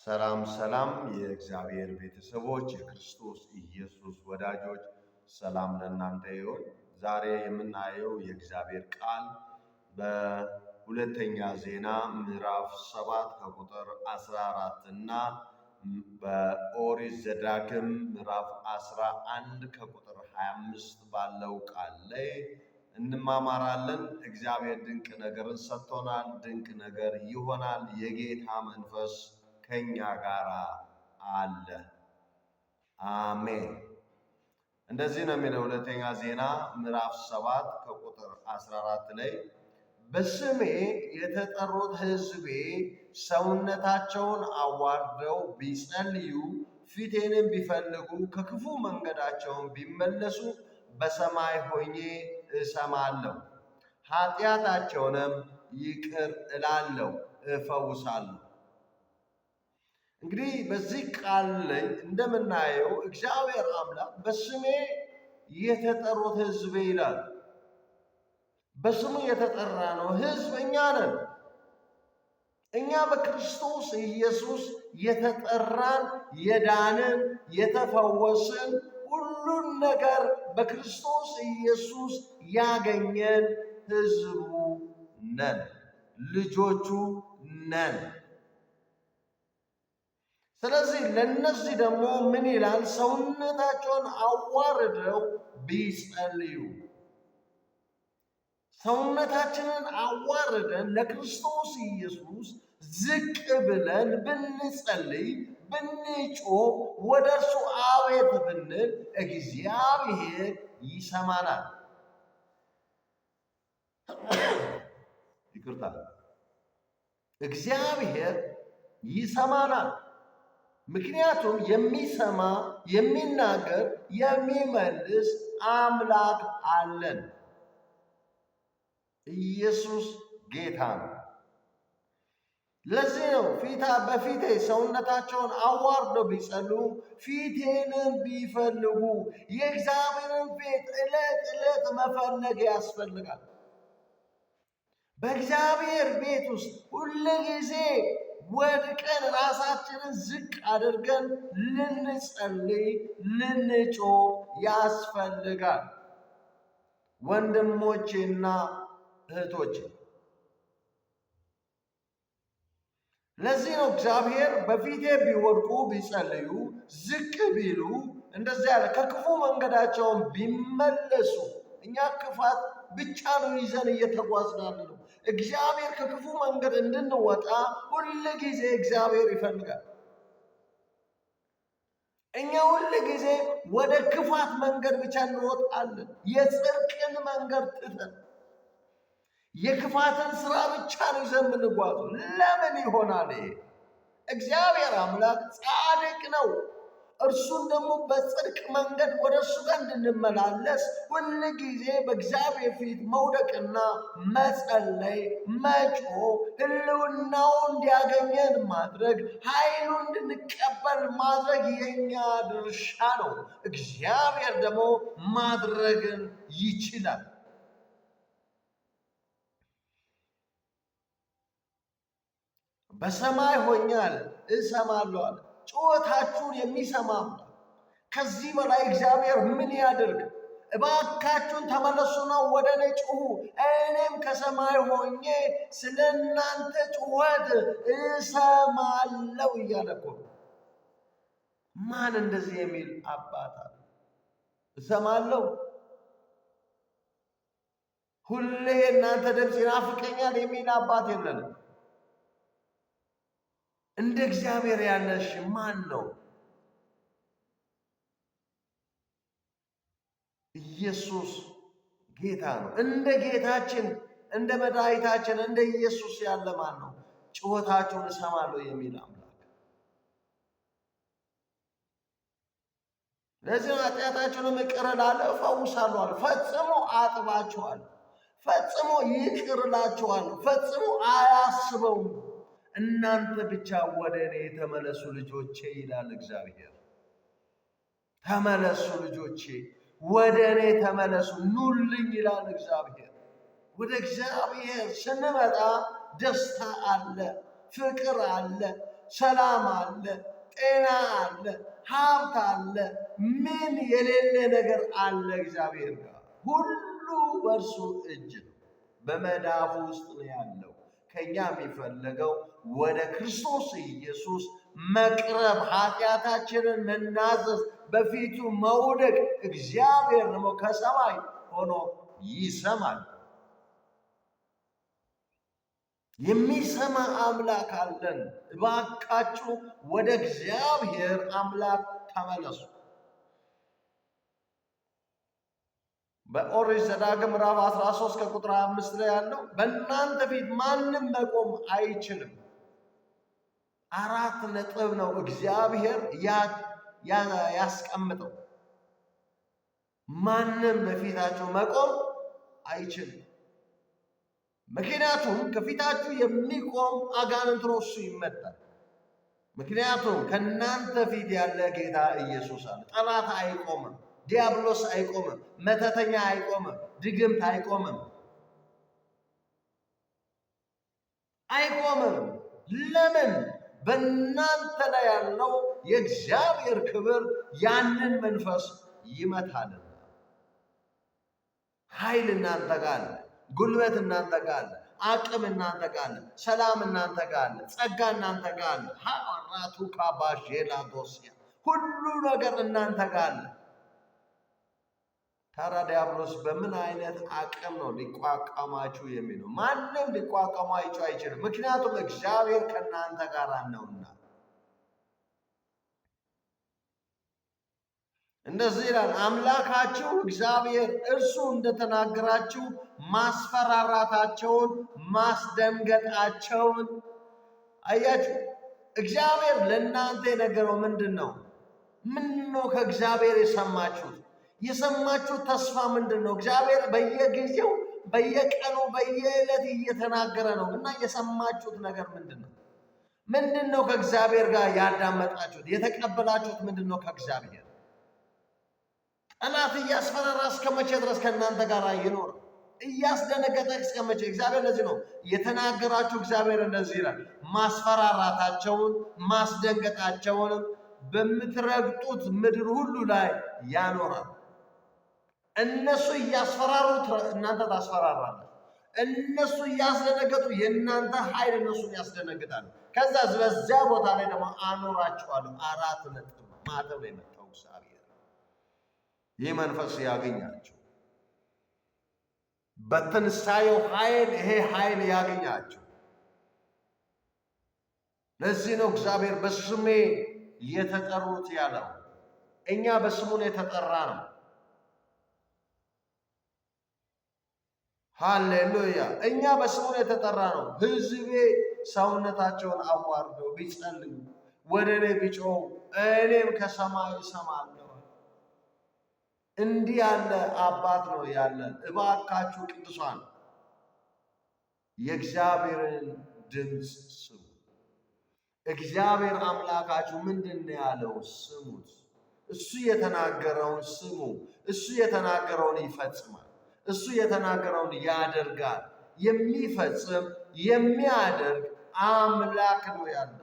ሰላም ሰላም የእግዚአብሔር ቤተሰቦች የክርስቶስ ኢየሱስ ወዳጆች ሰላም ለእናንተ ይሁን። ዛሬ የምናየው የእግዚአብሔር ቃል በሁለተኛ ዜና ምዕራፍ 7 ከቁጥር 14 እና በኦሪት ዘዳግም ምዕራፍ 11 ከቁጥር 25 ባለው ቃል ላይ እንማማራለን። እግዚአብሔር ድንቅ ነገርን ሰጥቶናል። ድንቅ ነገር ይሆናል። የጌታ መንፈስ ከኛ ጋር አለ። አሜን። እንደዚህ ነው የሚለው ሁለተኛ ዜና ምዕራፍ 7 ከቁጥር 14 ላይ በስሜ የተጠሩት ሕዝቤ ሰውነታቸውን አዋርደው ቢጸልዩ ፊቴንም ቢፈልጉ ከክፉ መንገዳቸውን ቢመለሱ በሰማይ ሆኜ እሰማለሁ፣ ኃጢአታቸውንም ይቅር እላለሁ፣ እፈውሳለሁ። እንግዲህ በዚህ ቃል ላይ እንደምናየው እግዚአብሔር አምላክ በስሜ የተጠሩት ሕዝቤ ይላል። በስሙ የተጠራ ነው ሕዝብ እኛ ነን። እኛ በክርስቶስ ኢየሱስ የተጠራን የዳንን የተፈወስን ሁሉን ነገር በክርስቶስ ኢየሱስ ያገኘን ሕዝቡ ነን፣ ልጆቹ ነን። ስለዚህ ለነዚህ ደግሞ ምን ይላል? ሰውነታቸውን አዋርደው ቢጸልዩ፣ ሰውነታችንን አዋርደን ለክርስቶስ ኢየሱስ ዝቅ ብለን ብንጸልይ፣ ብንጮህ፣ ወደ እርሱ አቤት ብንል እግዚአብሔር ይሰማናል። ይቅርታ፣ እግዚአብሔር ይሰማናል። ምክንያቱም የሚሰማ የሚናገር የሚመልስ አምላክ አለን። ኢየሱስ ጌታ ነው። ለዚህ ነው ፊታ በፊቴ ሰውነታቸውን አዋርደው ቢጸልዩ ፊቴንም ቢፈልጉ። የእግዚአብሔርን ፊት ዕለት ዕለት መፈለግ ያስፈልጋል። በእግዚአብሔር ቤት ውስጥ ሁል ጊዜ ወድቀን ራሳችንን ዝቅ አድርገን ልንጸልይ ልንጮህ ያስፈልጋል። ወንድሞቼና እህቶቼ፣ ለዚህ ነው እግዚአብሔር በፊቴ ቢወድቁ ቢጸልዩ ዝቅ ቢሉ እንደዚህ ያለ ከክፉ መንገዳቸውን ቢመለሱ። እኛ ክፋት ብቻ ነው ይዘን እየተጓዝን ያለነው። እግዚአብሔር ከክፉ መንገድ እንድንወጣ ሁል ጊዜ እግዚአብሔር ይፈልጋል። እኛ ሁል ጊዜ ወደ ክፋት መንገድ ብቻ እንወጣለን። የጽድቅን መንገድ ትተን የክፋትን ስራ ብቻ ነው ይዘን የምንጓዘው። ለምን ይሆናል ይሄ? እግዚአብሔር አምላክ ጻድቅ ነው። እርሱን ደግሞ በጽድቅ መንገድ ወደ እርሱ ጋር እንድንመላለስ ሁል ጊዜ በእግዚአብሔር ፊት መውደቅና መጸለይ፣ መጮህ፣ ሕልውናው እንዲያገኘን ማድረግ፣ ኃይሉ እንድንቀበል ማድረግ የኛ ድርሻ ነው። እግዚአብሔር ደግሞ ማድረግን ይችላል። በሰማይ ሆኜ አለ እሰማለሁ አለ። ጩኸታችሁን የሚሰማ ከዚህ በላይ እግዚአብሔር ምን ያድርግ? እባካችሁን ተመለሱና ወደ እኔ ጩኹ፣ እኔም ከሰማይ ሆኜ ስለ እናንተ ጩኸት እሰማለሁ እያለ እኮ ነው። ማን እንደዚህ የሚል አባት አለ? እሰማለሁ፣ ሁሌ እናንተ ድምፅ ይናፍቀኛል የሚል አባት የለንም። እንደ እግዚአብሔር ያለሽ ማን ነው? ኢየሱስ ጌታ ነው። እንደ ጌታችን እንደ መድኃኒታችን እንደ ኢየሱስ ያለ ማን ነው? ጩኸታችሁን እሰማለሁ የሚል አምላክ። ለዚህ ኃጢአታችሁንም ይቅር እላለሁ እፈውሳለሁ አለ። ፈጽሞ አጥባችኋለሁ፣ ፈጽሞ ይቅር እላችኋለሁ፣ ፈጽሞ አያስበውም። እናንተ ብቻ ወደ እኔ ተመለሱ ልጆቼ ይላል እግዚአብሔር። ተመለሱ ልጆቼ፣ ወደ እኔ ተመለሱ፣ ኑልኝ ይላል እግዚአብሔር። ወደ እግዚአብሔር ስንመጣ ደስታ አለ፣ ፍቅር አለ፣ ሰላም አለ፣ ጤና አለ፣ ሀብት አለ። ምን የሌለ ነገር አለ? እግዚአብሔር ጋር ሁሉ በእርሱ እጅ ነው፣ በመዳፉ ውስጥ ነው ያለው። ከኛ የሚፈለገው ወደ ክርስቶስ ኢየሱስ መቅረብ፣ ኃጢአታችንን መናዘዝ፣ በፊቱ መውደቅ። እግዚአብሔር ደግሞ ከሰማይ ሆኖ ይሰማል። የሚሰማ አምላክ አለን። እባካችሁ ወደ እግዚአብሔር አምላክ ተመለሱ። በኦሪት ዘዳግም ምዕራፍ 13 ከቁጥር 25 ላይ ያለው በእናንተ ፊት ማንም መቆም አይችልም። አራት ነጥብ ነው እግዚአብሔር ያስቀምጠው። ማንም በፊታችሁ መቆም አይችልም። ምክንያቱም ከፊታችሁ የሚቆም አጋንንት ነው፣ እሱ ይመታል። ምክንያቱም ከእናንተ ፊት ያለ ጌታ ኢየሱስ አለ። ጠላት አይቆምም፣ ዲያብሎስ አይቆምም፣ መተተኛ አይቆምም፣ ድግምት አይቆምም፣ አይቆምም። ለምን? በእናንተ ላይ ያለው የእግዚአብሔር ክብር ያንን መንፈስ ይመታልና። ኃይል እናንተ ጋር አለ። ጉልበት እናንተ ጋር አለ። አቅም እናንተ ጋር አለ። ሰላም እናንተ ጋር አለ። ጸጋ እናንተ ጋር አለ። ሀራቱ ካባዤላዶሲያ ሁሉ ነገር እናንተ ጋር አለ። ታዲያ ዲያብሎስ በምን አይነት አቅም ነው ሊቋቋማችሁ የሚለው? ማንም ሊቋቋማችሁ አይችልም። ምክንያቱም እግዚአብሔር ከእናንተ ጋር ነውና። እንደዚህ ይላል፣ አምላካችሁ እግዚአብሔር እርሱ እንደተናገራችሁ ማስፈራራታቸውን ማስደንገጣቸውን። አያችሁ፣ እግዚአብሔር ለእናንተ የነገረው ምንድን ነው? ምንድን ነው ከእግዚአብሔር የሰማችሁት? የሰማችሁት ተስፋ ምንድን ነው? እግዚአብሔር በየጊዜው በየቀኑ በየዕለት እየተናገረ ነው እና የሰማችሁት ነገር ምንድን ነው? ምንድን ነው ከእግዚአብሔር ጋር ያዳመጣችሁት የተቀበላችሁት ምንድን ነው ከእግዚአብሔር? ጠላት እያስፈራራ እስከ መቼ ድረስ ከእናንተ ጋር ይኖር? እያስደነገጠ እስከ መቼ? እግዚአብሔር ለዚህ ነው የተናገራችሁ። እግዚአብሔር እንደዚህ ይላል፣ ማስፈራራታቸውን ማስደንገጣቸውንም በምትረግጡት ምድር ሁሉ ላይ ያኖራል። እነሱ እያስፈራሩ እናንተ ታስፈራራላችሁ። እነሱ እያስደነገጡ የእናንተ ኃይል እነሱን ያስደነግጣል። ከዛ በዚያ ቦታ ላይ ደግሞ አኖራችኋለሁ። አራት ነጥብ ማተብ ነው የመጣው እግዚአብሔር። ይህ መንፈስ ያገኛቸው በትንሳኤው ኃይል ይሄ ኃይል ያገኛቸው። ለዚህ ነው እግዚአብሔር በስሜ የተጠሩት ያለው። እኛ በስሙ ነው የተጠራ ነው። ሃሌሉያ! እኛ በስሙ ነው የተጠራ ነው። ሕዝቤ ሰውነታቸውን አዋርደው ቢጸልዩ ወደ እኔ ቢጮሁ እኔም ከሰማይ እሰማለሁ። እንዲህ ያለ አባት ነው ያለን። እባካችሁ ቅዱሳን የእግዚአብሔርን ድምፅ ስሙ። እግዚአብሔር አምላካችሁ ምንድን ነው ያለው? ስሙት። እሱ የተናገረውን ስሙ። እሱ የተናገረውን ይፈጽማል። እሱ የተናገረውን ያደርጋል። የሚፈጽም የሚያደርግ አምላክ ነው ያለው።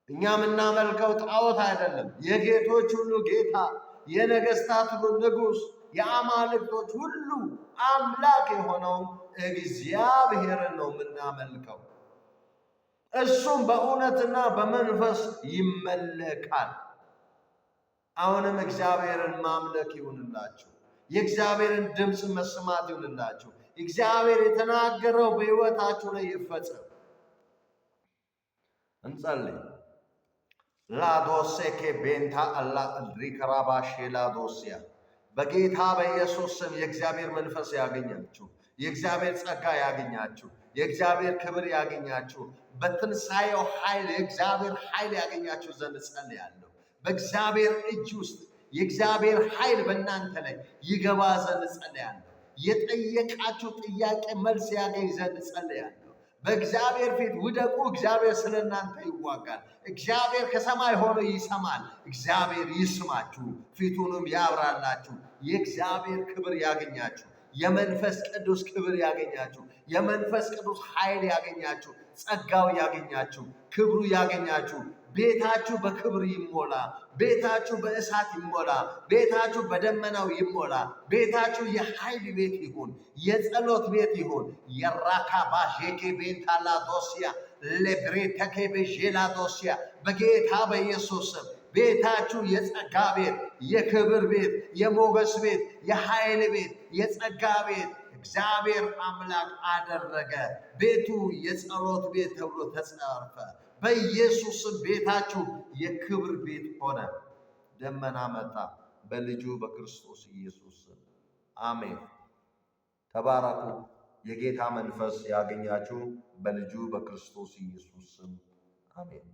እኛ የምናመልከው ጣዖት አይደለም። የጌቶች ሁሉ ጌታ፣ የነገስታት ሁሉ ንጉሥ፣ የአማልክቶች ሁሉ አምላክ የሆነውን እግዚአብሔርን ነው የምናመልከው። እሱም በእውነትና በመንፈስ ይመለካል። አሁንም እግዚአብሔርን ማምለክ ይሁንላችሁ። የእግዚአብሔርን ድምፅ መስማት ይሁንላችሁ። እግዚአብሔር የተናገረው በሕይወታችሁ ላይ ይፈጸም። እንጸልይ። ላዶሴኬ ቤንታ አላ ሪከራባሼ ላዶሲያ በጌታ በኢየሱስ ስም የእግዚአብሔር መንፈስ ያገኛችሁ፣ የእግዚአብሔር ጸጋ ያገኛችሁ፣ የእግዚአብሔር ክብር ያገኛችሁ፣ በትንሣኤው ኃይል የእግዚአብሔር ኃይል ያገኛችሁ ዘንድ ጸልያለሁ። በእግዚአብሔር እጅ ውስጥ የእግዚአብሔር ኃይል በእናንተ ላይ ይገባ ዘንድ ጸልያለሁ። የጠየቃችሁ ጥያቄ መልስ ያገኝ ዘንድ ጸልያለሁ። በእግዚአብሔር ፊት ውደቁ። እግዚአብሔር ስለ እናንተ ይዋጋል። እግዚአብሔር ከሰማይ ሆኖ ይሰማል። እግዚአብሔር ይስማችሁ፣ ፊቱንም ያብራላችሁ። የእግዚአብሔር ክብር ያገኛችሁ። የመንፈስ ቅዱስ ክብር ያገኛችሁ። የመንፈስ ቅዱስ ኃይል ያገኛችሁ። ጸጋው ያገኛችሁ። ክብሩ ያገኛችሁ። ቤታችሁ በክብር ይሞላ። ቤታችሁ በእሳት ይሞላ። ቤታችሁ በደመናው ይሞላ። ቤታችሁ የኃይል ቤት ይሁን፣ የጸሎት ቤት ይሁን። የራካባ ዤኬ ቤንታላዶሲያ ለብሬተኬቤ ዤላዶሲያ፣ በጌታ በኢየሱስ ስም ቤታችሁ የጸጋ ቤት፣ የክብር ቤት፣ የሞገስ ቤት፣ የኃይል ቤት፣ የጸጋ ቤት እግዚአብሔር አምላክ አደረገ። ቤቱ የጸሎት ቤት ተብሎ ተጻፈ። በኢየሱስ ስም ቤታችሁ የክብር ቤት ሆነ። ደመና መጣ በልጁ በክርስቶስ ኢየሱስ ስም፣ አሜን። ተባረኩ። የጌታ መንፈስ ያገኛችሁ በልጁ በክርስቶስ ኢየሱስ ስም፣ አሜን።